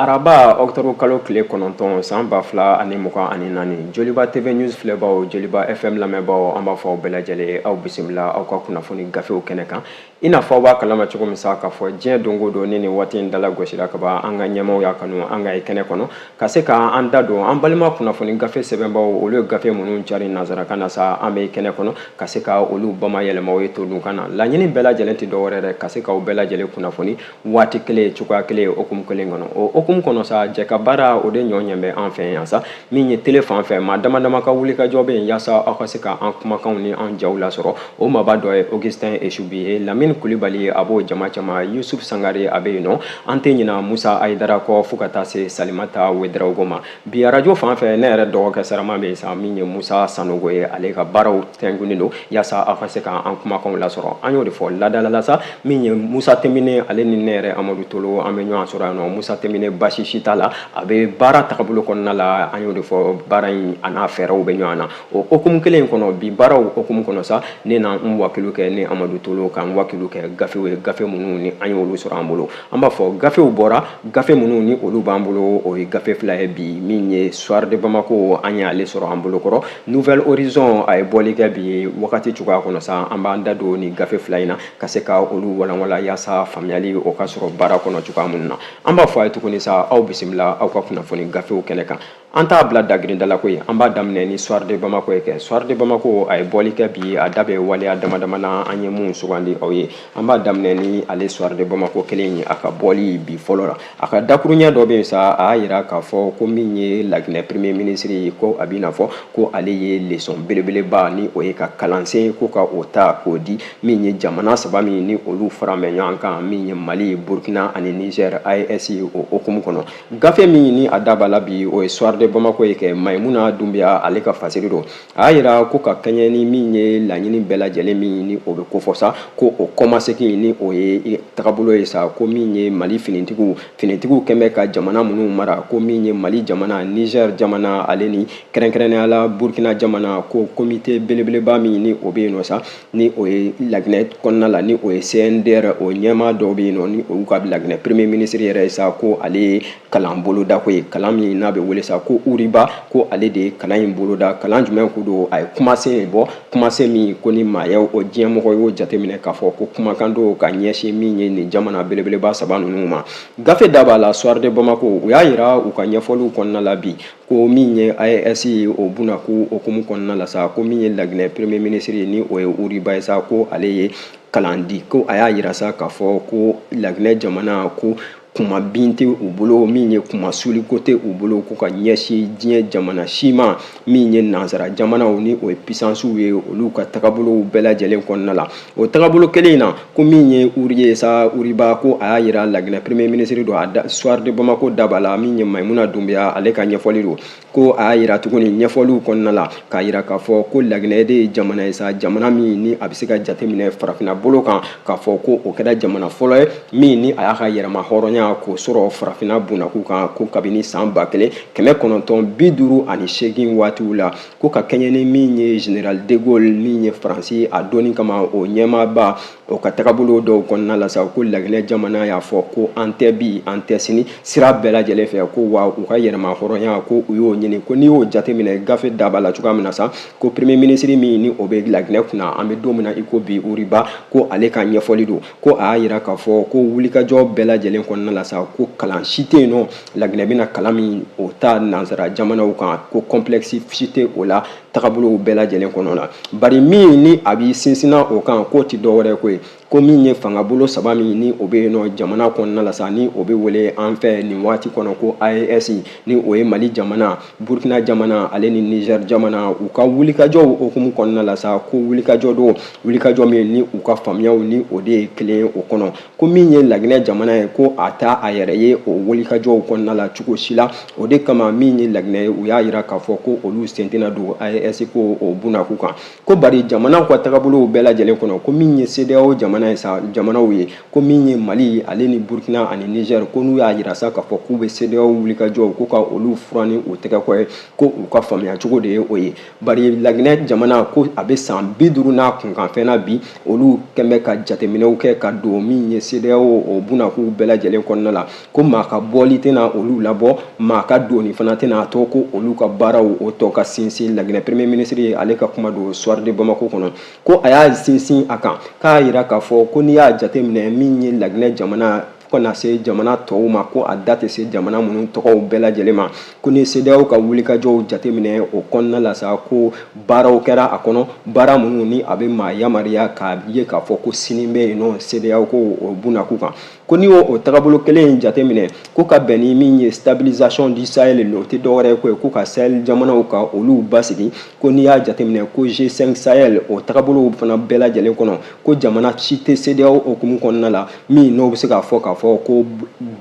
Araba, octobre kalo tile 9, san 2024, Joliba TV News filɛbaw, Joliba FM lamɛnbaw, an b'a fɔ aw bɛɛ lajɛlen, aw bisimila aw ka kunnafoni gafew kɛnɛ kan. I n'a fɔ aw b'a kalama cogo min sa, k'a fɔ diɲɛ don o don ni nin waati in dala gosira ka ban, an ka ɲɛmaw y'a kanu an ka ye kɛnɛ kɔnɔ ka se k'an da don an balima kunnafoni gafe sɛbɛnbaw, olu ye gafe minnu cari nansarakan na sa, an bɛ kɛnɛ kɔnɔ ka se ka olu bama yɛlɛma ye todunkan na. Laɲini bɛɛ lajɛlen tɛ dɔwɛrɛ dɛ, ka se k'aw bɛɛ lajɛlen kunnafoni waati kelen, cogoya kelen, okumu kelen kɔnɔ. O okumu kɔnɔ sa, jɛ ka baara o de ɲɔ ɲɛ bɛ an fɛ yan sa. Min ye télé fan fɛ, maa dama dama ka wulikajɔ bɛ yen yaasa aw ka se ka an kumakanw ni an jaw lasɔrɔ. O maaba dɔ ye Augustin Esubi ye, Lamini Kulibali a b'o jama caman, Yusuf Sangare a bɛ yen nɔ, an tɛ ɲina Musa Ayidara kɔ, fo ka taa se Salimata Wedarawogo ma. Bi arajo fan fɛ, ne yɛrɛ dɔgɔkɛ sarama bɛ yen sa, min ye Musa Sanogo ye, ale ka baaraw tɛnkunnen don yaasa aw ka se ka an kumakanw lasɔrɔ. An y'o de fɔ ladala la sa, min ye Musa Temine, ale ni ne yɛrɛ Amadu Tolo, an bɛ ɲɔgɔn sɔrɔ yan nɔ. Musa Temine, basi si t'a la, a bɛ baara tagabolo kɔnɔna la. An y'o de fɔ, baara in a n'a fɛɛrɛw bɛ ɲɔgɔn na. O okumu kelen in kɔnɔ, bi baaraw okumu kɔnɔ sa, ne na n wakilu kɛ, ne Amadu Tolo ka n wakilu kɛ gafew ye, gafe minnu ni an y'olu sɔrɔ an bolo. An b'a fɔ gafew bɔra, gafe minnu ni olu b'an bolo, o ye gafe fila ye bi. Min ye Soir de Bamako, an y'ale sɔrɔ an bolo kɔrɔ. Nouvel Horizon, a ye bɔli kɛ bi. Wagati cogoya kɔnɔ sa, an b'an da don ni gafe fila in na ka se ka olu walanwala yaasa faamuyali o ka sɔrɔ baara kɔnɔ cogoya minnu na. An b'a fɔ a ye tuguni sa, aw bisimila aw ka kunnafoni gafew kɛnɛ kan. An t'a bila dagirinda la koyi, an b'a daminɛ ni Soir de Bamako ye kɛ. Soir de Bamako, a ye bɔli kɛ bi, a da bɛ waleya dama dama na, an ye mun sugandi aw ye. An b'a daminɛ ni ale Soir de Bamako kelen ye, a ka bɔli bi fɔlɔ la, a ka dakuruɲɛ dɔ bɛ yen sa, a y'a yira k'a fɔ ko min ye Laginɛ premier ministre ye, ko a b'i n'a fɔ ko ale ye leçon belebeleba ni o ye ka kalansen ko ka o ta k'o di min ye jamana saba min ni olu fara bɛ ɲɔgɔn kan, min ye Mali, Burkina ani Niger, AES o hukumu kɔnɔ. Gafe min ni a da b'a la bi, o ye Soir de Bamako ye kɛ, Mayimuna Dunbiya ale ka fasiri don. A y'a yira ko ka kɛɲɛ ni min ye laɲini bɛɛ lajɛlen min ni o bɛ kofɔ sa, ko o kɔmasegin ni o ye tagabolo ye sa, ko min ye Mali finitigiw kɛn bɛ ka jamana minnu mara, ko min ye Mali jamana, Niger jamana, ale ni kɛrɛnkɛrɛnnenya la Burkina jamana, ko comité belebeleba min ni o bɛ yen nɔ sa, ni o ye Laginɛ kɔnɔna la, ni o ye CNDR, o ɲɛmaa dɔw bɛ yen nɔ, ni olu ka Laginɛ premier ministre yɛrɛ ye sa, ko ale ye kalan boloda ko ye, kalan min n'a bɛ wele sa ko Uriba, ko ale de ye kalan in boloda. Kalan jumɛn ko don? A ye kumasen bɔ, kumasen min ko ni maa o diɲɛmɔgɔ y'o jateminɛ k'a fɔ ko kumakan don ka ɲɛsin min ye nin jamana belebeleba saba ninnu ma. Gafe da b'a la, Soir de Bamako, u y'a yira u ka ɲɛfɔliw kɔnɔna la bi, ko min ye AES o buna ko hukumu kɔnɔna la sa, ko min ye Laginɛ premier ministre ni o ye Uriba ye sa, ko ale ye kalan di, ko a y'a yira sa k'a fɔ ko Laginɛ jamana, ko kuma bin tɛ u bolo, min ye kuma suliko tɛ u bolo, ko ka ɲɛsin diɲɛ jamana si ma, min ye nansara jamanaw ni o ye puissancew ye, olu ka tagabolow bɛɛ lajɛlen kɔnɔna la. O tagabolo kelen in na, ko min ye Uri ye sa, Uriba, ko a y'a yira, Laginɛ premier ministre don, a da Soir de Bamako da b'a la, min ye Mayimuna Dunbiya ale ka ɲɛfɔli don, ko a y'a yira tuguni ɲɛfɔliw kɔnɔna la k'a yira k'a fɔ ko Laginɛ de ye jamana ye sa, jamana min ni a bɛ se ka jateminɛ farafinna bolo kan, k'a fɔ ko o kɛra jamana fɔlɔ ye min ni a y'a ka yɛrɛma hɔrɔnya k'o sɔrɔ farafinna bunakun kan, ko kabini san 1958 waatiw la, ko ka kɛɲɛ ni min ye général de Gaulle, min ye Faransi a donni kama o ɲɛmaaba, o ka tagabolo dɔw kɔnɔna la sa, ko Laginɛ jamana y'a fɔ ko an tɛ bi, an tɛ sini, sira bɛɛ lajɛlen fɛ, ko wa u ka yɛrɛma hɔrɔnya, ko u y'o ɲini. Ko n'i y'o jateminɛ gafe daba la cogoya min na sa, ko premier ministre min ni o bɛ Laginɛ kunna an bɛ don min na i ko bi, Uriba, ko ale ka ɲɛfɔli don, ko a y'a yira k'a fɔ ko wulikajɔ bɛɛ lajɛlen kɔnɔna la sa, ko kalan si tɛ yen nɔ Laginɛ bɛna kalan min o ta nansara jamanaw kan, ko complexe si tɛ o la tagabolow bɛɛ lajɛlen kɔnɔ la, bari min ni a b'i sinsinna o kan, k'o tɛ dɔwɛrɛ ko ye, ko min ye fangabolo saba min ni o bɛ yen nɔ jamana kɔnɔna la sa, ni o bɛ wele an fɛ nin waati kɔnɔ ko AES, ni o ye Mali jamana, Burkina jamana, ale ni Niger jamana, u ka wulikajɔw hukumu kɔnɔna la sa, ko wulikajɔ don, wulikajɔ min ni u ka faamuyaw ni o de ye kelen ye o kɔnɔ, ko min ye Laginɛ jamana ye, ko a t'a a yɛrɛ ye o wulikajɔw kɔnɔna la cogo si la. O de kama, min ye Laginɛ ye, u y'a yira k'a fɔ ko olu sen tɛna don AES AES ko o bunakun kan. Ko bari jamanaw ka tagabolow bɛɛ lajɛlen kɔnɔ, ko min ye CEDEAO jamana ye sa, jamanaw ye, ko min ye Mali ale ni Burkina ani Niger, ko n'u y'a yira sa k'a fɔ k'u bɛ CEDEAO wulikajɔw ko ka olu furan ni u tɛgɛ kɔ ye, ko u ka faamuya cogo de ye o ye. Bari Laginɛ jamana, ko a bɛ san 50 n'a kunkanfɛn na bi, olu kɛn bɛ ka jateminɛw kɛ ka don min ye CEDEAO o bunakun bɛɛ lajɛlen kɔnɔna la, ko maa ka bɔli tɛna olu labɔ, maa ka donni fana tɛna to ko olu ka baaraw o tɔ ka sinsin. Laginɛ premier ministre ye ale ka kuma don Soir de Bamako kɔnɔ, ko a y'a sinsin a kan k'a yira k'a fɔ ko n'i y'a jateminɛ min ye Laginɛ jamana fo ka na se jamana tɔw ma, ko a da tɛ se jamana minnu tɔgɔw bɛɛ lajɛlen ma, ko ni CEDEAO ka wulikajɔw jateminɛ o kɔnɔna la sa, ko baaraw kɛra a kɔnɔ, baara minnu ni a bɛ maa yamaruya k'a ye k'a fɔ ko sini bɛ yen nɔ CEDEAO ko o bunakun kan. Ko n'i y'o tagabolo kelen in jateminɛ, ko ka bɛn ni min ye stabilisation du Sahel, o tɛ dɔwɛrɛ ye ko ye ko ka Sahel jamanaw ka olu basigi. Ko n'i y'a jateminɛ ko G5 Sahel o tagabolow fana bɛɛ lajɛlen kɔnɔ, ko jamana si tɛ CEDEAO hukumu kɔnɔna la min n'o bɛ se k'a fɔ k'a fɔ ko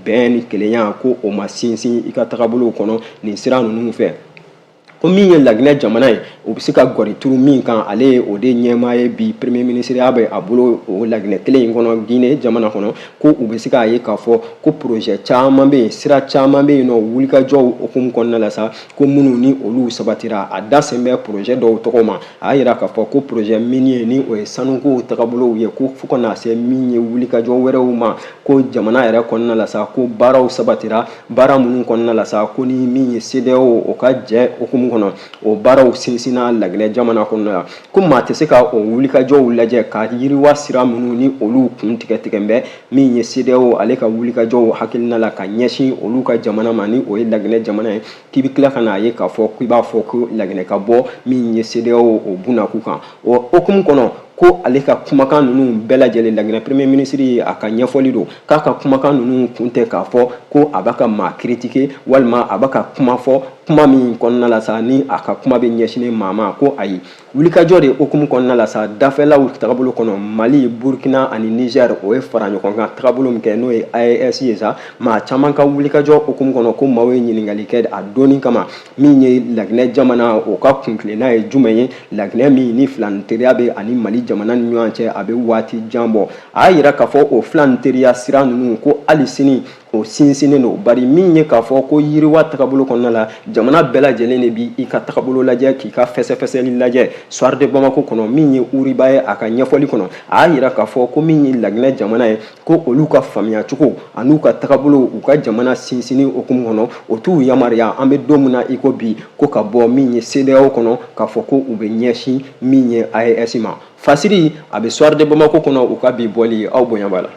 bɛn ni kelenya ko o ma sinsin i ka tagabolow kɔnɔ nin sira ninnu fɛ. Ko min ye Laginɛ jamana ye, o bɛ se ka gɔri turu min kan, ale ye o de ɲɛmaa ye bi, premier ministre ya bɛ a bolo o Laginɛ kelen in kɔnɔ, Guinée jamana kɔnɔ, ko u bɛ se k'a ye k'a fɔ ko projet caman bɛ yen, sira caman bɛ yen nɔ wulikajɔw hukumu kɔnɔna la sa, ko minnu ni olu sabatira. A da sen bɛ projet dɔw tɔgɔ ma, a y'a yira k'a fɔ ko projet minier ni o ye sanuko tagabolow ye, ko fo ka na se min ye wulikajɔ wɛrɛw ma, ko jamana yɛrɛ kɔnɔna la sa, ko baaraw sabatira, baara minnu kɔnɔna la sa, ko ni min ye CEDEAO o ka jɛ hukumu kɔnɔ, o baaraw sinsinna Laginɛ jamana kɔnɔna la. Ko maa tɛ se ka o wulikajɔw lajɛ ka yiriwa sira minnu ni olu kun tigɛ tigɛ bɛ min ye CEDEAO ale ka wulikajɔw hakilina la ka ɲɛsin olu ka jamana ma, ni o ye Laginɛ jamana ye, k'i bɛ tila ka n'a ye k'a fɔ k'i b'a fɔ ko Laginɛ ka bɔ min ye CEDEAO o bunakun kan. O hukumu kɔnɔ, ko ale ka kumakan ninnu bɛɛ lajɛlen, Laginɛ premier ministre ye a ka ɲɛfɔli don k'a ka kumakan ninnu kun tɛ k'a fɔ ko a b'a ka maa critiquer walima a b'a ka kuma fɔ kuma min kɔnɔna la sa ni a ka kuma bɛ ɲɛsinnen maa ma, ko ayi, wulikajɔ de hukumu kɔnɔna la sa, dafɛlaw tagabolo kɔnɔ, Mali, Burkina ani Niger, o ye fara ɲɔgɔn kan tagabolo min kɛ, n'o ye AES ye sa, maa caman ka wulikajɔ hukumu kɔnɔ, ko maaw ye ɲininkali kɛ a donni kama min ye Laginɛ jamana o ka kuntilenna ye jumɛn ye, Laginɛ min ni filaninteriya bɛ ani Mali jamana ni ɲɔgɔn cɛ a bɛ waati jan bɔ. A y'a yira k'a fɔ o filaninteriya sira ninnu, ko hali sini o sinsinnen don, bari min ye k'a fɔ ko yiriwa tagabolo kɔnɔna la, jamana bɛɛ lajɛlen de bi i ka tagabolo lajɛ k'i ka fɛsɛfɛsɛli lajɛ. Soir de Bamako kɔnɔ, min ye Uriba ye, a ka ɲɛfɔli kɔnɔ, a y'a yira k'a fɔ ko min ye Laginɛ jamana ye, ko olu ka faamuya cogo an'u ka tagabolo u ka jamana sinsinni hukumu kɔnɔ, o t'u yamaruya an bɛ don min na i ko bi ko ka bɔ min ye CEDEAO kɔnɔ k'a fɔ ko u bɛ ɲɛsin min ye AES ma. Fasiri a bɛ Soir de Bamako kɔnɔ, u ka bi bɔli, aw bonya b'a la.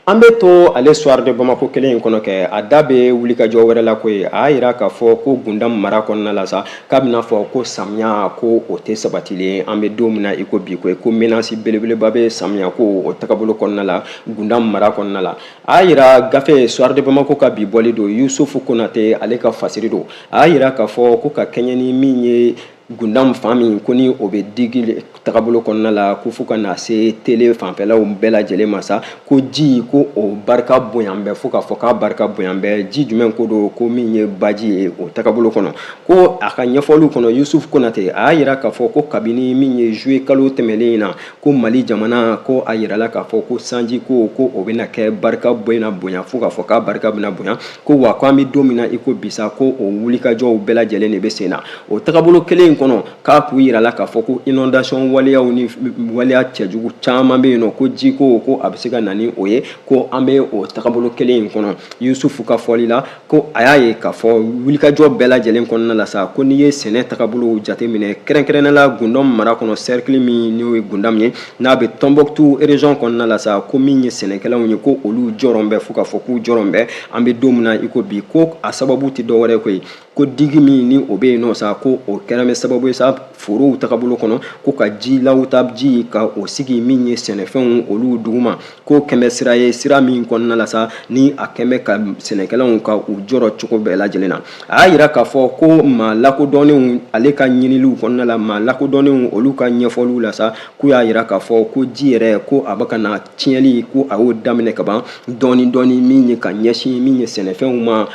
An bɛ to ale Soir de Bamako kelen in kɔnɔ kɛ, a da bɛ wulikajɔ wɛrɛ la ko ye, a y'a yira k'a fɔ ko Gundam mara kɔnɔna la sa, k'a bɛna fɔ ko samiya ko o tɛ sabatilen an bɛ don min na i ko bi, ko ye ko menace belebeleba bɛ samiya ko o tagabolo kɔnɔna la Gundam mara kɔnɔna la. A y'a yira gafe Soir de Bamako ka bi bɔli don, Yusufu Konate ale ka fasiri don, a y'a yira k'a fɔ ko ka kɛɲɛ ni min ye Gundam fan min ko ni o bɛ digi tagabolo kɔnɔna la, ko fo ka na se tele fanfɛlaw bɛɛ lajɛlen ma sa, ko ji ko o barika bonya bɛ fo k'a fɔ k'a barika bonya bɛ. Ji jumɛn ko don? Ko min ye baji ye o tagabolo kɔnɔ. Ko a ka ɲɛfɔliw kɔnɔ, Yusuf Konate a y'a yira k'a fɔ ko kabini min ye juillet kalo tɛmɛnen in na, ko Mali jamana ko a yirala k'a fɔ ko sanji ko o bɛna kɛ barika bɛna bonya fo k'a fɔ k'a barika bɛna bonya, ko wa ko an bɛ don min na i ko bi sa, ko o wulikajɔw bɛɛ lajɛlen de bɛ sen na o tagabolo kelen in kɔnɔ. K'a k'u yirala k'a fɔ ko inondation waleyaw ni waleya cɛjugu caman bɛ yen nɔ, ko jiko ko a bɛ se ka na ni o ye, ko an bɛ o tagabolo kelen in kɔnɔ. Yusufu ka fɔli la, ko a y'a ye k'a fɔ wulikajɔ bɛɛ lajɛlen kɔnɔna la sa, ko n'i ye sɛnɛ tagabolo jateminɛ kɛrɛnkɛrɛnnenya la Gundam mara kɔnɔ, cercle min n'o ye Gundam ye, n'a bɛ Tombouctou région kɔnɔna la sa, ko min ye sɛnɛkɛlaw ye, ko olu jɔrɔ bɛ fo k'a fɔ k'u jɔrɔ bɛ an bɛ don min na i ko bi, ko a sababu tɛ dɔwɛrɛ koyi, ko digi min ni o bɛ yen nɔ sa, ko o kɛra bɛ sababu ye sa forow tagabolo kɔnɔ, ko ka ji lawuta ji ka o sigi min ye sɛnɛfɛnw olu duguma, ko kɛmɛ sira ye sira min kɔnɔna la sa ni a kɛmɛ ka sɛnɛkɛlaw ka u jɔrɔ cogo bɛɛ lajɛlen na. A y'a yira k'a fɔ ko maa lakodɔnnenw, ale ka ɲiniliw kɔnɔna la, maa lakodɔnnenw olu ka ɲɛfɔliw la sa, k'u y'a yira k'a fɔ ko ji yɛrɛ, ko a bɛ ka na tiɲɛli, ko a y'o daminɛ ka ban dɔɔni dɔɔni min ye ka ɲɛsin min ye sɛnɛfɛnw ma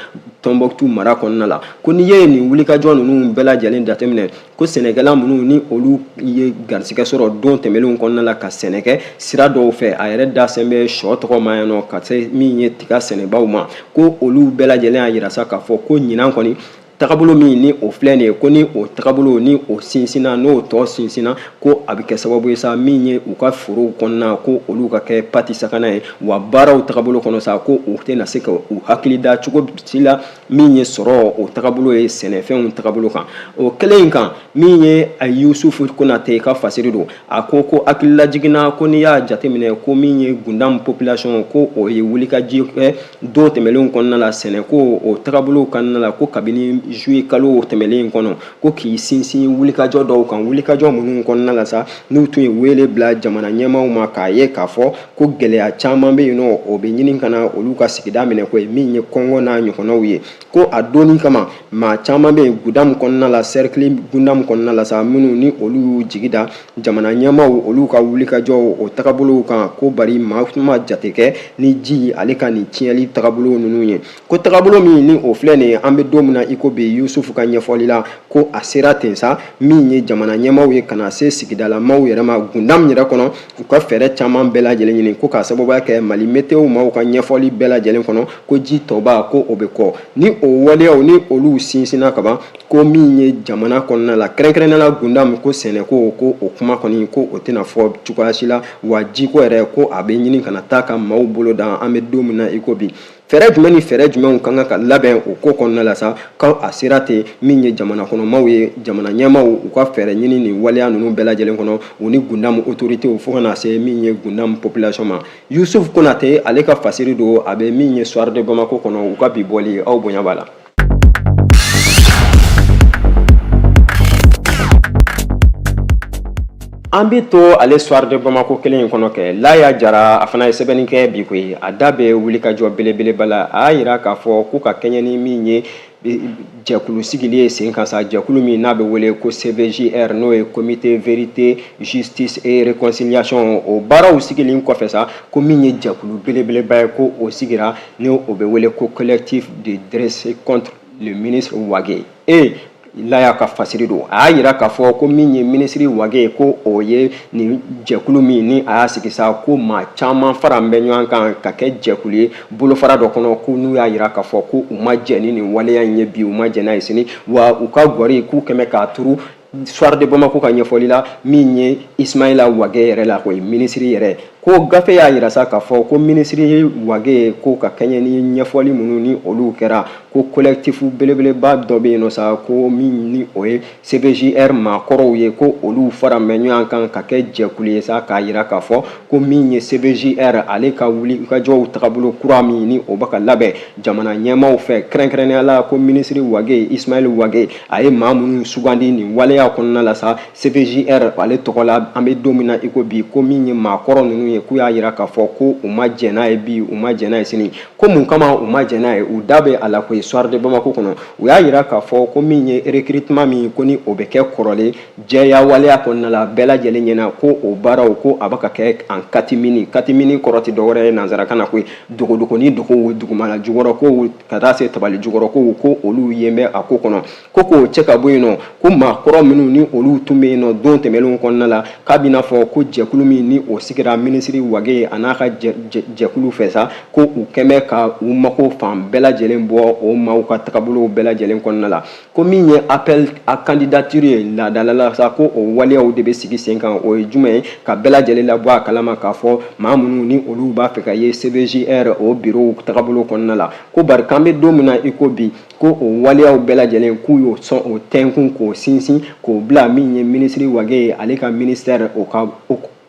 Tɔnbɔkutu mara kɔnɔna la. Ko n'i ye nin wulikajɔ ninnu bɛɛ lajɛlen jateminɛ, ko sɛnɛkɛla minnu ni olu ye garisɛgɛ sɔrɔ don tɛmɛnlenw kɔnɔna la ka sɛnɛ kɛ sira dɔw fɛ, a yɛrɛ da sen bɛ sɔ tɔgɔ ma yan nɔ ka se min ye tiga sɛnɛbaw ma, ko olu bɛɛ lajɛlen y'a yira sa k'a fɔ ko ɲinan kɔni tagabolo min ni o filɛ nin ye, ko ni o tagabolo ni o sinsinna, n'o tɔ sinsinna, ko a bɛ kɛ sababu ye sa min ye u ka forow kɔnɔna, ko olu ka kɛ pati sakana ye. Wa baaraw tagabolo kɔnɔ sa, ko u tɛna se ka u hakili da cogo si la min ye sɔrɔ o tagabolo ye sɛnɛfɛnw tagabolo kan. O kɛlen in kan, min ye a Yusufu Konate ka fasiri don, a ko ko hakililajiginna ko n'i y'a jateminɛ ko min ye Gundam population, ko o ye wulikajɔ kɛ don tɛmɛnlenw kɔnɔna la sɛnɛko o tagabolo kɔnɔna la, ko kabini juillet kalo tɛmɛnlen kɔnɔ, ko k'i sinsin wulikajɔ dɔw kan, wulikajɔ minnu kɔnɔna la sa n'u tun ye wele bila jamana ɲɛmaaw ma k'a ye k'a fɔ ko gɛlɛya caman bɛ yen nɔ, o bɛ ɲini ka na olu ka sigida minɛ, ko ye min ye kɔngɔ n'a ɲɔgɔnnaw ye. Ko a donni kama, maa caman bɛ yen Gundam kɔnɔna la, cercle Gundam kɔnɔna la sa, minnu ni olu y'u jigi da jamana ɲɛmaaw olu ka wulikajɔ o tagabolow kan, ko bari maa ma jate kɛ ni ji ale ka nin tiɲɛli tagabolo ninnu ye. Ko tagabolo min ni o filɛ nin ye, an bɛ don min na i ko bi, Yusufu ka ɲɛfɔli la, ko a sera ten sa min ye jamana ɲɛmaaw ye ka na se sigidalamaw yɛrɛ ma Gundam yɛrɛ kɔnɔ, u ka fɛɛrɛ caman bɛɛ lajɛlen ɲini, ko k'a sababuya kɛ Mali météo maaw ka ɲɛfɔli bɛɛ lajɛlen kɔnɔ, ko ji tɔba ko o bɛ kɔ. Ni o waleyaw ni olu sinsinna kaban, ko min ye jamana kɔnɔna la, kɛrɛnkɛrɛnnenya la Gundam, ko sɛnɛko, ko o kuma kɔni, ko o tɛna fɔ cogoya si la. Wa jiko yɛrɛ, ko a bɛ ɲini ka na taa ka maaw bolo dan an bɛ don min na i ko bi. Fɛɛrɛ jumɛn ni fɛɛrɛ jumɛnw ka kan ka labɛn o ko kɔnɔna la sa, ko a sera ten min ye jamana kɔnɔmaw ye, jamana ɲɛmaaw u ka fɛɛrɛ ɲini nin waleya ninnu bɛɛ lajɛlen kɔnɔ, u ni Gundam autorités, fo ka na se min ye Gundam population ma. Yusuf Konate, ale ka fasiri don, a bɛ min ye Soir de Bamako kɔnɔ, u ka bi bɔli, aw bonya b'a la. An bɛ to ale Soir de Bamako kelen in kɔnɔ kɛ. Laya Jara, a fana ye sɛbɛnni kɛ bi koyi, a da bɛ wulikajɔ belebeleba la. A y'a yira k'a fɔ ko ka kɛɲɛ ni min ye jɛkulu sigili ye sen kan sa, jɛkulu min n'a bɛ wele ko CVJR, n'o ye Comité Vérité Justice et Réconciliation, o baaraw sigilen kɔfɛ sa, ko min ye jɛkulu belebeleba ye, ko o sigira ni o bɛ wele ko Collectif de dressé contre le ministre Wagué. E Laya ka fasiri don, a y'a yira k'a fɔ ko min ye minisiri Wagué, ko o ye nin jɛkulu min ni a y'a sigi sa, ko maa caman fara bɛ ɲɔgɔn kan ka kɛ jɛkulu ye bolofara dɔ kɔnɔ, ko n'u y'a yira k'a fɔ ko u ma jɛn ni nin waleya in ye bi, u ma jɛn n'a ye sini, wa u ka gɔri k'u kɛmɛ k'a turu. Soir de Bamako ka ɲɛfɔli la, min ye Ismaïla Wagué yɛrɛ la, ko ye minisiri yɛrɛ, ko gafe y'a yira sa k'a fɔ ko minisiri Wagué, ko ka kɛɲɛ ni ɲɛfɔli minnu ni olu kɛra, ko collectif belebeleba dɔ bɛ yen nɔ sa, ko min ni o ye CVJR maakɔrɔw ye, ko olu fara bɛ ɲɔgɔn kan ka kɛ jɛkulu ye sa, k'a yira k'a fɔ ko min ye CVJR ale ka wulikajɔw tagabolo kura min ni o bɛ ka labɛn jamana ɲɛmaaw fɛ, kɛrɛnkɛrɛnnenya la ko minisiri Wagué, Ismaël Wagué, a ye maa minnu sugandi nin waleya kɔnɔna la sa CVJR ale tɔgɔ la, an bɛ don min na i ko bi, ko min ye maakɔrɔ ninnu ye, k'u y'a yira k'a fɔ ko u ma jɛn n'a ye bi, u ma jɛn n'a ye sini. Ko mun kama u ma jɛn n'a ye, u da bɛ a la koyi. Soir de Bamako kɔnɔ, u y'a yira k'a fɔ ko min ye recrutement min, ko ni o bɛ kɛ kɔrɔlen jɛya waleya kɔnɔna la bɛɛ lajɛlen ɲɛna, ko o baaraw, ko a bɛ ka kɛ en catimini. Catimini kɔrɔ tɛ dɔwɛrɛ ye nansarakan na koyi, dogodogoni, dogow dugumala jukɔrɔ kow, ka taa se tabali jukɔrɔ kow, ko olu yen bɛ a ko kɔnɔ, ko k'o cɛ ka bɔ yen nɔ. Ko maakɔrɔ minnu ni olu tun bɛ yen nɔ don tɛmɛnlenw kɔnɔna la, k'a bɛna fɔ ko jɛkulu min ni o sigira minisiri Wagué a n'a ka jɛkulu fɛ sa, ko u kɛn bɛ ka u mako fan bɛɛ lajɛlen bɔ o maaw ka tagabolow bɛɛ lajɛlen kɔnɔna la. Ko min ye appel à candidature ye laadala la sa, ko o waleyaw de bɛ sigi sen kan. O ye jumɛn ye? Ka bɛɛ lajɛlen labɔ a kalama k'a fɔ maa minnu ni olu b'a fɛ ka ye CVJR o bureau tagabolo kɔnɔna la, ko bari k'an bɛ don min na i ko bi, ko o waleyaw bɛɛ lajɛlen, k'u y'o sɔn o tɛnkun k'o sinsin k'o bila min ye minisiri Wagué ye, ale ka ministère o ka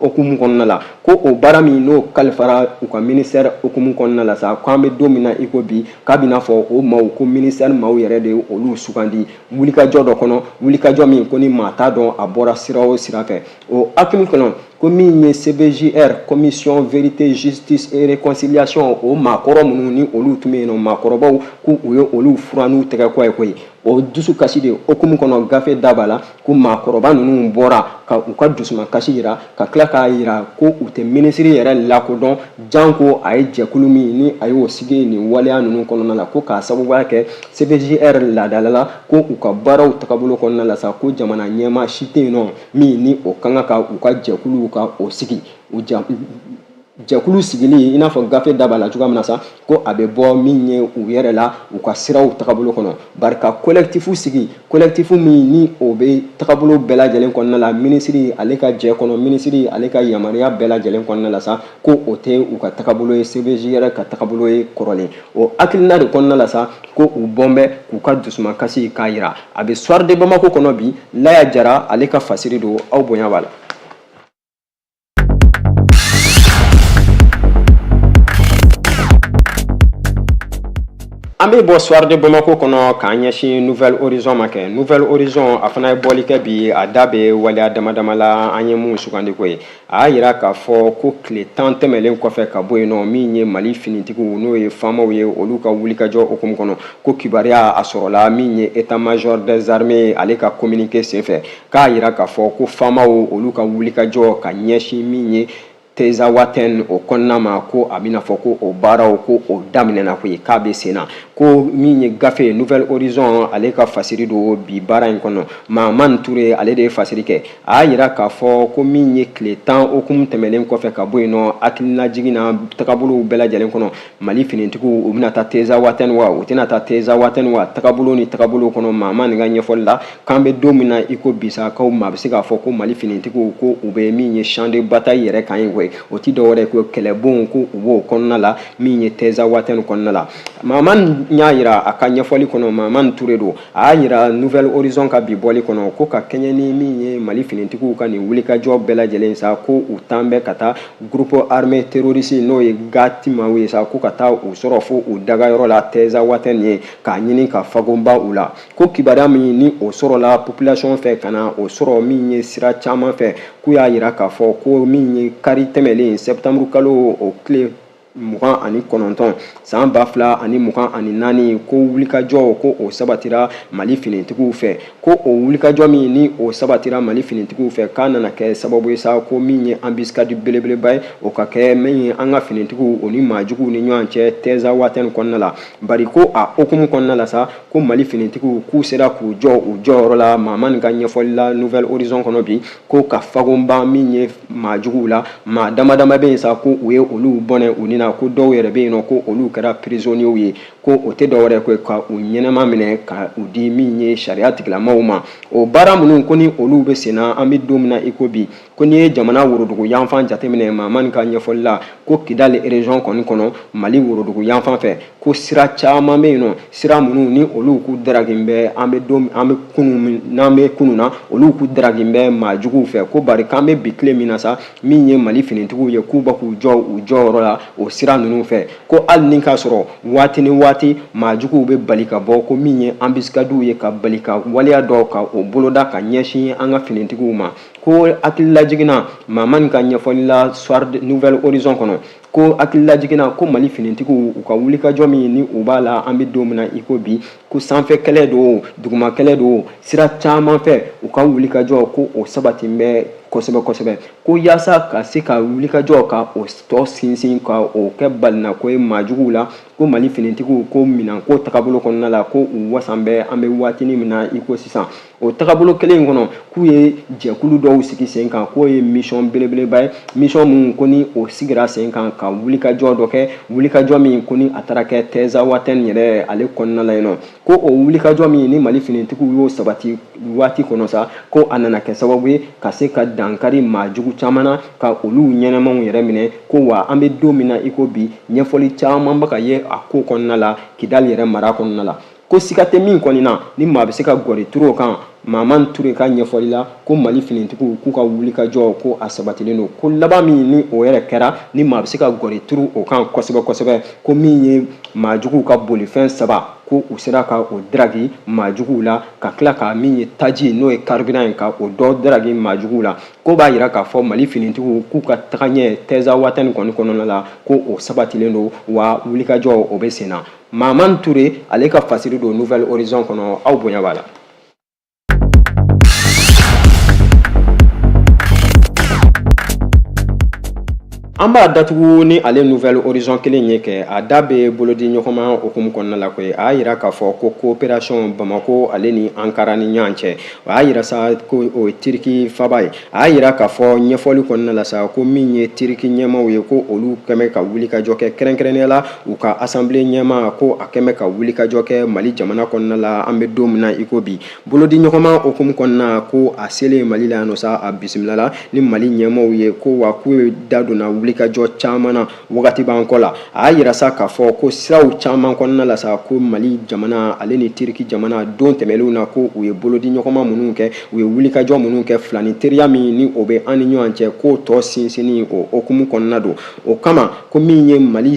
hukumu kɔnɔna la, ko o baara min n'o kalifara u ka ministère hukumu kɔnɔna la sa, k'an bɛ don min na i ko bi, k'a bɛna fɔ o maaw ko ministère maaw yɛrɛ de ye olu sugandi wulikajɔ dɔ kɔnɔ, wulikajɔ min ko ni maa t'a dɔn a bɔra sira o sira fɛ. O hakili kɔnɔ, ko min ye CVJR, Commission Vérité, Justice et Réconciliation, o maakɔrɔ minnu ni olu tun bɛ yen nɔ, maakɔrɔbaw, ko u ye olu furan n'u tɛgɛ kɔ ye koyi. O dusukasi de hukumu kɔnɔ, gafe da b'a la ko maakɔrɔba ninnu bɔra ka u ka dusumakasi yira, ka tila k'a yira ko u tɛ minisiri yɛrɛ lakodɔn, janko a ye jɛkulu min ni a y'o sigi nin waleya ninnu kɔnɔna la, ko k'a sababuya kɛ CVJR laadala la, ko u ka baaraw tagabolo kɔnɔna la sa, ko jamana ɲɛmaa si tɛ yen nɔ min ni o ka kan ka u ka jɛkuluw ka o sigi. U jɛkulu sigili, i n'a fɔ gafe da b'a la cogoya min na sa, ko a bɛ bɔ min ye u yɛrɛ la u ka siraw tagabolo kɔnɔ, bari ka collectif sigi, collectif min ni o bɛ tagabolo bɛɛ lajɛlen kɔnɔna la, minisiri ale ka jɛ kɔnɔ, minisiri ale ka yamaruya bɛɛ lajɛlen kɔnɔna la sa, ko o tɛ u ka tagabolo ye, CVJR ka tagabolo ye kɔrɔlen. O hakilina de kɔnɔna la sa, ko u bɔn bɛ k'u ka dusumakasi k'a yira. A bɛ Soir de Bamako kɔnɔ bi, Laya Jara ale ka fasiri don, aw bonya b'a la. An bɛ bɔ Soir de Bamako kɔnɔ k'an ɲɛsin Nouvel Horizon ma kɛ. Nouvel Horizon, a fana ye bɔli kɛ bi, a da bɛ waleya dama dama la an ye mun sugandi ko ye. A y'a yira k'a fɔ ko tile 10 tɛmɛlen kɔfɛ ka bɔ yen nɔ, min ye Mali finitigiw, n'o ye faamaw ye, olu ka wulikajɔ hukumu kɔnɔ, ko kibaruya a sɔrɔla min ye état major des armées ale ka communiqué senfɛ, k'a yira k'a fɔ ko faamaw olu ka wulikajɔ ka ɲɛsin min ye Tezawatɛn o kɔnɔna ma, ko a bɛna fɔ ko o baaraw ko o daminɛna koyi, k'a bɛ sen na. Ko min ye gafe Nouvel Horizon ale ka fasiri don bi baara in kɔnɔ, Mahamani Ture ale de ye fasiri kɛ. A y'a yira k'a fɔ ko min ye tile 10 hukumu tɛmɛnen kɔfɛ ka bɔ yen nɔ, hakilinajigin na tagabolow bɛɛ lajɛlen kɔnɔ, Mali finitigiw u bɛna taa Tezawatɛn wa, u tɛna taa Tezawatɛn wa, tagabolo ni tagabolo kɔnɔ, Mahamani ka ɲɛfɔli la, k'an bɛ don min na i ko bi sa, k'aw maa bɛ se k'a fɔ ko Mali finitigiw ko u bɛ min ye champ de bataille yɛrɛ kan ye koyi, o ti dɔwɛrɛ ko kɛlɛbon, ko u b'o kɔnɔna la min ye Tezawatɛn kɔnɔna la. Mahamani y'a yira a ka ɲɛfɔli kɔnɔ, Mahamani Ture don, a y'a yira Nouvel Horizon ka bi bɔli kɔnɔ, ko ka kɛɲɛ ni min ye Mali finitigiw ka nin wulikajɔ bɛɛ lajɛlen sa, ko u tan bɛ ka taa groupe armé terroriste, n'o ye GAT maaw ye sa, ko ka taa u sɔrɔ fo u dagayɔrɔ la Tezawatɛn ye, k'a ɲini ka fagonba u la. Ko kibaruya min ni o sɔrɔla population fɛ ka na o sɔrɔ min ye sira caman fɛ, k'u y'a yira k'a fɔ ko min ye kari tɛmɛlen septembre kalo o tile 29 san 2024, ko wulikajɔ ko o sabatira Mali finitigiw fɛ, ko o wulikajɔ min ni o sabatira Mali finitigiw fɛ, k'a nana kɛ sababu ye sa, ko min ye embuscade belebeleba ye, o ka kɛ min ye an ka finitigiw o ni maajuguw ni ɲɔgɔn cɛ Tezawatɛn kɔnɔna la. Bari ko a hukumu kɔnɔna la sa, ko Mali finitigiw k'u sera k'u jɔ u jɔyɔrɔ la, Mahamani ka ɲɛfɔli la Nouvel Horizon kɔnɔ bi, ko ka fagonba min ye maajuguw la, maa dama dama bɛ yen sa, ko u ye olu bɔnɛ u ni na, ko dɔw yɛrɛ bɛ yen nɔ, ko olu kɛra prisonniers ye, ko o tɛ dɔwɛrɛ ko ka u ɲɛnama minɛ ka u di min ye sariya tigilamaw ma. O baara minnu ko ni olu bɛ sen na, an bɛ don min na i ko bi, ko n'i ye jamana worodugu yanfan jateminɛ, Mahamani ka ɲɛfɔli la, ko Kidali région kɔni kɔnɔ, Mali worodugu yanfan fɛ, ko sira caman bɛ yen nɔ, sira minnu ni olu k'u daragin bɛ, an bɛ don an bɛ kunun n'an bɛ kunun na, olu k'u daragin bɛ maajuguw fɛ. Ko bari k'an bɛ bi tile min na sa, min ye Mali finitigiw ye, k'u bɛ k'u jɔ u jɔyɔrɔ la o sira ninnu fɛ, ko hali ni k'a sɔrɔ waati ni waati maajuguw bɛ bali ka bɔ, ko min ye embuscadew ye, ka bali ka waleya dɔw ka o boloda ka ɲɛsin an ka finitigiw ma. Ko hakililajigin na, Mahamani ka ɲɛfɔli la Soir Nouvel Horizon kɔnɔ, ko hakililajigin na, ko Mali finitigiw u ka wulikajɔ min ni u b'a la, an bɛ don min na i ko bi, ko sanfɛ kɛlɛ don, duguma kɛlɛ don, sira caman fɛ u ka wulikajɔ ko o sabati bɛ kosɛbɛ kosɛbɛ, ko yaasa ka se ka wulikajɔ ka o tɔ sinsin, ka o kɛ balinako ye maajuguw la, ko Mali finitigiw ko minɛnko tagabolo kɔnɔna la, ko u wasan bɛ an bɛ waatinin min na i ko sisan. O tagabolo kelen in kɔnɔ, k'u ye jɛkulu dɔw sigi sen kan, k'o ye mission belebeleba ye, mission mun ko ni o sigira sen kan ka wulikajɔ dɔ kɛ, wulikajɔ min ko ni a taara kɛ Tezawatɛn yɛrɛ ale kɔnɔna la yen nɔ. Ko o wulikajɔ min ni Mali finitigiw y'o sabati waati kɔnɔ sa, ko a nana kɛ sababu ye ka se ka dankari maajugu caman na, ka olu ɲɛnamaw yɛrɛ minɛ. Ko wa an bɛ don min na i ko bi, ɲɛfɔli caman bɛ ka ye a ko kɔnɔna la Kidali yɛrɛ mara kɔnɔna la. Ko siga tɛ min kɔni na, ni maa bɛ se ka gɔri turu o kan, Mahamani Ture ka ɲɛfɔli la, ko Mali finitigiw k'u ka wulikajɔ ko a sabatilen don, ko laban min ni o yɛrɛ kɛra ni maa bɛ se ka gɔri turu o kan kosɛbɛ kosɛbɛ, ko min ye maajuguw ka bolifɛn 3, ko u sera ka o daraki maajuguw la, ka tila ka min ye taji n'o ye carburant ye, ka o dɔ daraki maajuguw la. Ko b'a jira k'a fɔ Mali finitigiw k'u ka tagaɲɛ Tɛzawatɛni kɔni kɔnɔna la, ko o sabatilen don, wa wulikajɔ o bɛ sen na. Mahamani Ture ale ka fasiri don Nouvel Horizon kɔnɔ, aw bonya b'a la. An b'a datugu ni ale Nouvel Horizon kelen ye kɛ a da bɛ bolodi ɲɔgɔnma hukumu kɔnɔna la koyi. A y'a jira k'a fɔ ko coopération Bamako ale ni Ankara ni ɲɔgɔn cɛ, o y'a jira sa ko o ye Tiriki faba ye. A y'a jira k'a fɔ ɲɛfɔli kɔnɔna la sa, ko min ye Tiriki ɲɛmaaw ye, ko olu kɛmɛ ka wulikajɔ kɛ, kɛrɛnkɛrɛnnenya la u ka assemblée ɲɛmaa, ko a kɛmɛ ka wulikajɔ kɛ Mali jamana kɔnɔna la an bɛ don min na i ko bi. Bolodi ɲɔgɔnma hukumu kɔnɔna, ko a selen Mali la yan nɔ sa, a bisimilala ni Mali ɲɛmaaw ye, ko wa k'u ye da donna wulikajɔ caman na wagati b'an kɔ la. A y'a jira sa k'a fɔ ko siraw caman kɔnɔna la sa, ko Mali jamana ale ni Tiriki jamana don tɛmɛnlenw na, ko u ye bolodi ɲɔgɔnma minnu kɛ, u ye wulikajɔ minnu kɛ, filani teriya min ni o bɛ an ni ɲɔgɔn cɛ, k'o tɔ sinsinni o hukumu kɔnɔna don. O kama, ko min ye Mali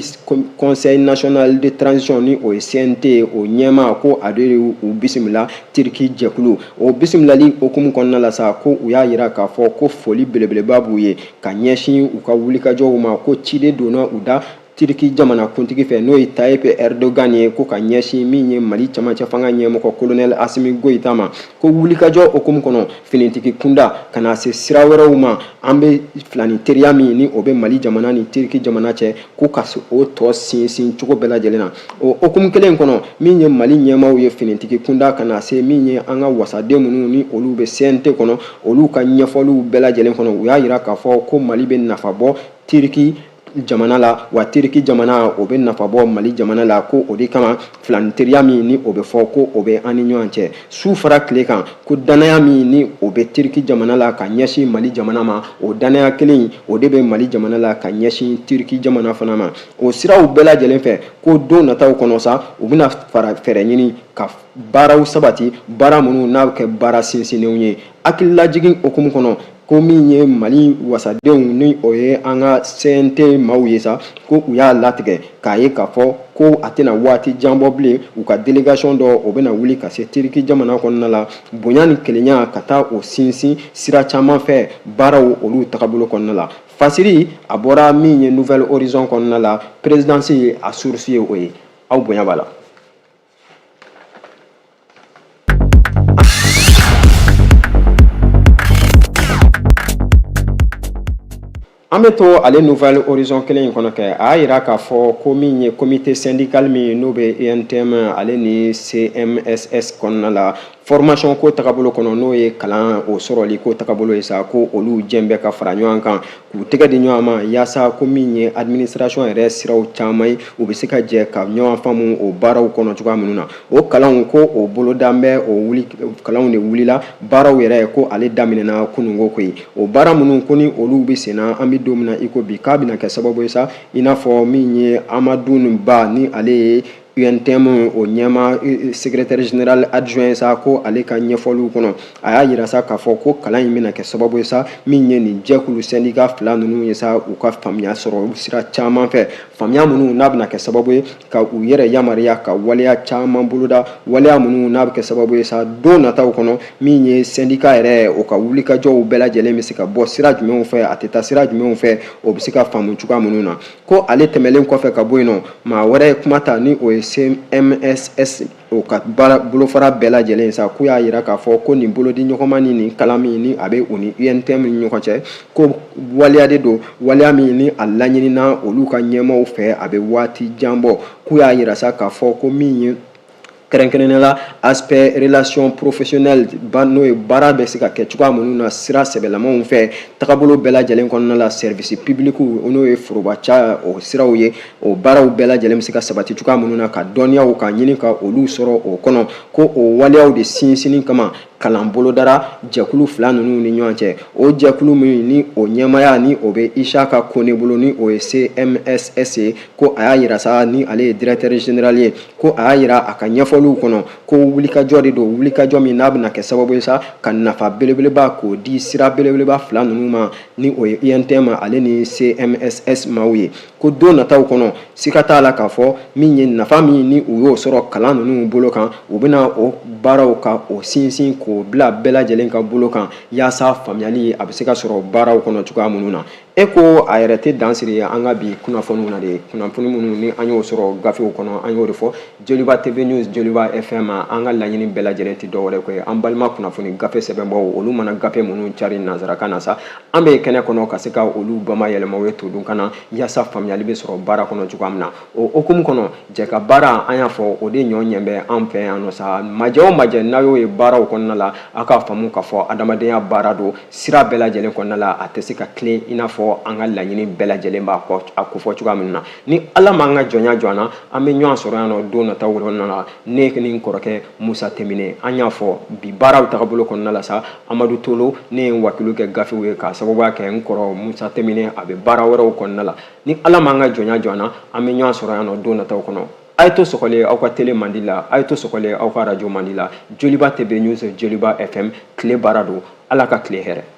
Conseil national de transition ni o ye CNT ye, o ɲɛmaa, ko a de y'u bisimila Tiriki jɛkulu. O bisimilali hukumu kɔnɔna la sa, ko u y'a jira k'a fɔ ko foli belebeleba b'u ye ka ɲɛsin u ka wulikajɔw ma, ko ciden donna u da Tiriki jamana kuntigi fɛ, n'o ye Tayyip Erdogan ye, ko ka ɲɛsin min ye Mali camancɛ fanga ɲɛmɔgɔ colonel Asimi Goyita ma, ko wulikajɔ hukumu kɔnɔ finitigi kunda ka na se sira wɛrɛw ma, an bɛ filani teriya min ni o bɛ Mali jamana ni Tiriki jamana cɛ, ko ka o tɔ sinsin cogo bɛɛ lajɛlen na. O hukumu kelen kɔnɔ, min ye Mali ɲɛmaaw ye finitigi kunda ka na se min ye an ka wasaden minnu ni olu bɛ CNT kɔnɔ, olu ka ɲɛfɔliw bɛɛ lajɛlen kɔnɔ, u y'a jira k'a fɔ ko Mali bɛ nafa bɔ Tiriki jamana la, wa Tiriki jamana o bɛ nafa bɔ Mali jamana la, ko o de kama filani teriya min ni o bɛ fɔ ko o bɛ an ni ɲɔgɔn cɛ su fara tile kan, ko dannaya min ni o bɛ Tiriki jamana la ka ɲɛsin Mali jamana ma, o dannaya kelen o de bɛ Mali jamana la ka ɲɛsin Tiriki jamana fana ma. O siraw bɛɛ lajɛlen fɛ, ko don nataw kɔnɔ sa, u bɛna fara fɛɛrɛ ɲini ka baaraw sabati, baara minnu n'a bɛ kɛ baara sinsinnenw ye. Hakililajigin hukumu kɔnɔ, ko min ye Mali wasadenw ni o ye an ka CNT maaw ye sa, ko u y'a latigɛ k'a ye k'a fɔ ko a tɛna waati jan bɔ bilen, u ka délégation dɔ o bɛna wuli ka se Tiriki jamana kɔnɔna la, bonya ni kelenya ka taa o sinsin sira caman fɛ baaraw olu tagabolo kɔnɔna la. Fasiri a bɔra min ye Nouvel Horizon kɔnɔna la, présidence a source ye o ye. Aw bonya b'a la. An bɛ to ale Nouvel Horizon kelen in kɔnɔ kɛ, a y'a jira k'a fɔ ko min ye comité syndical min n'o bɛ UNTM ale ni CMSS kɔnɔna la, formation ko tagabolo kɔnɔ, n'o ye kalan o sɔrɔli ko tagabolo ye sa, ko olu jɛn bɛ ka fara ɲɔgɔn kan k'u tɛgɛ di ɲɔgɔn ma, yaasa ko min ye administration yɛrɛ siraw caman ye, u bɛ se ka jɛ ka ɲɔgɔn faamu o baaraw kɔnɔ cogoya minnu na. O kalanw, ko o boloda bɛ o wuli, kalanw de wulila, baaraw yɛrɛ ko ale daminɛna kununko koyi. O baara minnu ko ni olu bɛ senna an bɛ don min na i ko bi, k'a bɛna kɛ sababu ye sa, i n'a fɔ min ye Amadu Ba ni ale ye UNTM o ɲɛmaa secrétaire général adjoint sa, ko ale ka ɲɛfɔliw kɔnɔ, a y'a jira sa k'a fɔ ko kalan in bɛna kɛ sababu ye sa, min ye nin jɛkulu syndicat fila ninnu ye sa, u ka faamuya sɔrɔ sira caman fɛ, faamuya minnu n'a bɛna kɛ sababu ye ka u yɛrɛ yamaruya ka waleya caman boloda, waleya minnu n'a bɛ kɛ sababu ye sa, don nataw kɔnɔ, min ye syndicat yɛrɛ o ka wulikajɔw bɛɛ lajɛlen bɛ se ka bɔ sira jumɛnw fɛ, a tɛ taa sira jumɛnw fɛ, o bɛ se ka faamu cogoya minnu na. Ko ale tɛmɛlen kɔfɛ ka bɔ yen nɔ, maa wɛrɛ ye kuma ta ni o ye CMSS o ka baara bolofara bɛɛ lajɛlen sa, k'u y'a jira k'a fɔ ko nin bolodi ɲɔgɔnma ni nin kalan min ni a bɛ u ni UNTM ni ɲɔgɔn cɛ, ko waleya de don, waleya min ni a laɲinina olu ka ɲɛmaaw fɛ a bɛ waati jan bɔ. K'u y'a jira sa k'a fɔ ko min ye kɛrɛnkɛrɛnnenya la aspect relation professionnelle ba, n'o ye baara bɛ se ka kɛ cogoya minnu na sira sɛbɛlamaw fɛ tagabolo bɛɛ lajɛlen kɔnɔna la, service public n'o ye forobaca o siraw ye, o baaraw bɛɛ lajɛlen bɛ se ka sabati cogoya minnu na, ka dɔnniyaw ka ɲini ka olu sɔrɔ o kɔnɔ, ko o waleyaw de sinsinni kama. Kalan bolodara jɛkulu fila ninnu ni ɲɔgɔn cɛ. O jɛkulu min ni o ɲɛmaaya ni o bɛ Isaka Kone bolo, ni o ye CMSS ye, ko a y'a yira sa, ni ale ye directeur général ye, ko a y'a yira a ka ɲɛfɔliw kɔnɔ ko wulikajɔ de don, wulikajɔ min n'a bɛna kɛ sababu ye sa ka nafa belebeleba k'o di sira belebeleba fila ninnu ma, ni o ye UNTM ale ni CMSS maaw ye. Ko don nataw kɔnɔ, sika t'a la k'a fɔ min ye nafa min ni u y'o sɔrɔ kalan ninnu bolo kan, u bɛna o baaraw ka o sinsin k'o bila bɛɛ lajɛlen ka bolo kan, yaasa faamuyali a bɛ se ka sɔrɔ baaraw kɔnɔ cogoya minnu na. E ko a yɛrɛ tɛ dan siri an ka bi kunnafoniw na de. Kunnafoni minnu ni an y'o sɔrɔ gafew kɔnɔ, an y'o de fɔ. Joliba TV News, Joliba FM, an ka laɲini bɛɛ lajɛlen tɛ dɔwɛrɛ ko ye an balima kunnafoni gafe sɛbɛnbaw, olu mana gafe minnu cari nansarakan na sa, an bɛ kɛnɛ kɔnɔ ka se ka olu bama yɛlɛma u ye todunkan na, yaasa faamuyali bɛ sɔrɔ baara kɔnɔ cogoya min na. O hukumu kɔnɔ, jɛ ka baara, an y'a fɔ, o de ɲɔ ɲɛ bɛ an fɛ yan nɔ sa. Majɛ o majɛ n'a y'o ye baaraw kɔnɔna la, a k'a faamu k'a fɔ adamadenya baara don sira bɛɛ lajɛlen kɔnɔna la, a tɛ se ka tilen i n'a fɔ an ka laɲini bɛɛ lajɛlen b'a a kofɔ cogoya min na. Ni Ala m'an ka jɔnya jɔ an na, an bɛ ɲɔgɔn sɔrɔ yan nɔ don nataw kɔnɔna la. Ne ni n kɔrɔkɛ Musa Temine, an y'a fɔ bi baaraw tagabolo kɔnɔna la sa, Amadu Tolo, ne ye n wakilu kɛ gafew ye k'a sababuya kɛ n kɔrɔ Musa Temine, a bɛ baara wɛrɛw kɔnɔna la. Ni Ala m'an ka jɔnya jɔ an na, an bɛ ɲɔgɔn sɔrɔ yan nɔ don nataw kɔnɔ. A ye to sɔgɔlen aw ka tele mandi la, a ye to sɔgɔlen aw ka arajo mandi la. Joliba TV News, Joliba FM, tile baara don. Ala ka tile hɛrɛ.